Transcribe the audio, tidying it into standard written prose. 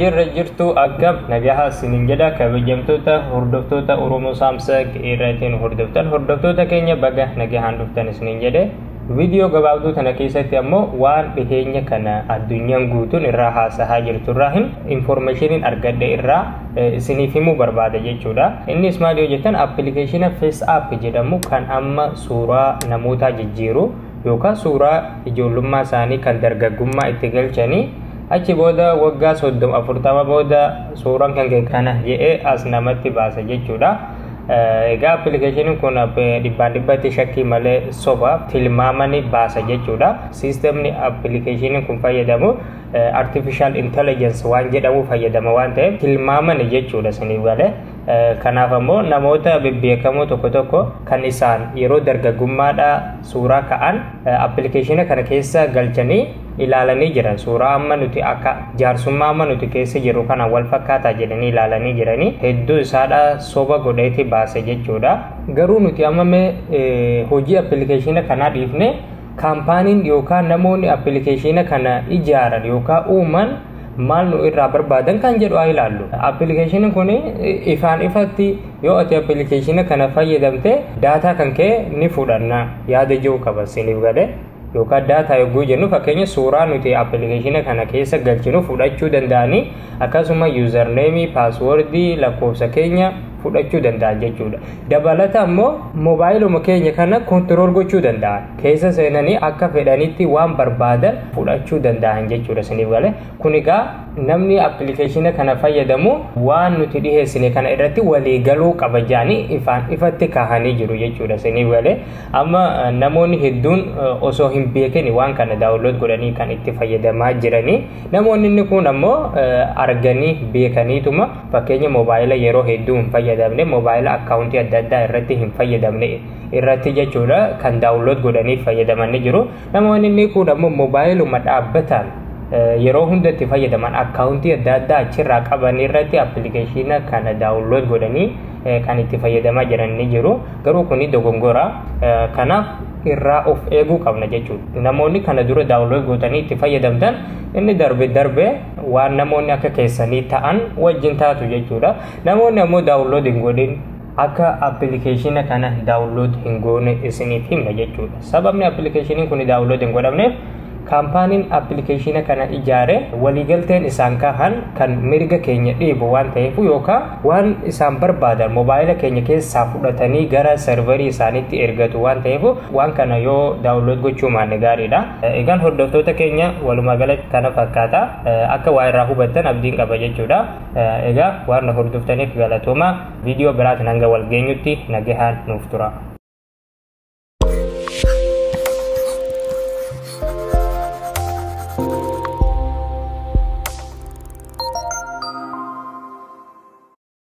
Jirra jirtu, akkam nagahaa isiniin jedha. Kabajamtoota hordoftoota Oromoo Saamsang irratiin hordoftan, hordoftoota keenya, baga nagahaan dhuftan isiniin jedhe. Viidiyoo gabaabduu tana keessatti ammoo waan dhiheenya kana addunyaan guutuun irraa haasahaa jirtu irraa hin informationiin argadhe irraa isiniif himuu barbaada jechuudha. Innis maal yoo jettan, appilikeeshina Face App jedhamu kan amma suuraa namootaa jijjiiru yookaan suuraa ijoollummaa isaanii kan dargaggummaa itti galchanii achi booda waggaa 30 40 booda suuraan kan kee kana jedhee as namatti baasa jechuudha. Egaa appilikeeshiniin kun dhibbaan dhibbatti shakkii malee soba tilmaamani baasa jechuudha. Siistemni appilikeeshiniin kun fayyadamu artificial intelligence waan jedhamu fayyadama waan ta'eef tilmaamani jechuudha, isiniif galee. Kanaaf ammoo namoota bebbeekamoo tokko tokko kan isaan yeroo dargaggummaadha suuraa ka'an appilikeeshina kana keessa galchanii ilaalanii jiran, suuraa amma nuti akka jaarsummaa amma nuti keessa jirru kana wal fakkaataa jedhanii ilaalanii jiranii, hedduu isaadha soba godheeti baase jechuudha. Garuu nuti amma mee hojii appilikeeshina kanaa dhiifne, kaampaaniin yookaan namoonni appilikeeshina kana ijaaran yookaan uuman maal nu irraa barbaadan kan jedhu haa ilaallu. Appilikeeshiniin kun ifaan ifatti yoo ati appilikeeshina kana fayyadamte daataa kan kee ni fudhanna yaada jiru qaba, isiniif galee. Yookaan daataa yogguu jennu, fakkeenya suuraa nuti appilikeeshina kana keessa galchinu fudhachuu danda'anii, akkasuma username, password, lakkoofsa keenya fudhachuu danda'an jechuudha. Dabalata ammoo moobaayiluma keenya kana control gochuu danda'an. Keessa seenanii akka fedhanitti waan barbaadan fudhachuu danda'an jechuudha, isiniif galee. Kun egaa namni appilikeeshina kana fayyadamu waan nuti dhiheessine kana irratti walii galuu qaba jedhanii ifaan ifatti kaahanii jiru jechuudha, isiniif galee. Amma namoonni hedduun osoo hin beekin waan kana download godhanii kan itti fayyadamaa jiranii. Namoonni inni kun ammoo arganii beekaniituma, fakkeenya moobaayila yeroo hedduu hin fayyadamne, moobaayila akkaawuntii adda addaa irratti hin fayyadamne irratti jechuudha, kan download godhanii fayyadaman ni jiru. Namoonni inni kun ammoo moobaayiluma dhaabbataan yeroo hunda itti fayyadaman, akkaawuntii adda addaa achirraa qaban irratti appilikeeshina kana download godhanii kan itti fayyadamaa jiran ni jiru. Garuu kuni dogongora. Kanaaf irraa of eeguu qabna jechuudha. Namoonni kana dura download gootanii itti fayyadamtan, inni darbe darbe waan namoonni akka keessanii ta'an wajjin taatu jechuudha. Namoonni ammoo download hin godhin akka appilikeeshina kana download hin goone isiniif himna jechuudha. Sababni appilikeeshiniin kun download hin godhamneef, kaampaaniin appilikeeshina kana ijaare waliigalteen isaan kahan kan mirga keenya dhiibu waan ta'eef, yookaan waan isaan barbaadan moobaayila keenya keessaa fudhatanii gara serverii isaaniitti ergatu waan ta'eef, waan kana yoo download gochuu maanne gaariidha. Egaan hordoftoota keenya, walumaa galatti kana fakkaata. Akka waa irraa hubattan abdiin qaba jechuudha. Egaa waan na hordoftaniif galatooma. Viidiyoo biraatiin hanga wal geenyutti nagahaan nuuf tura.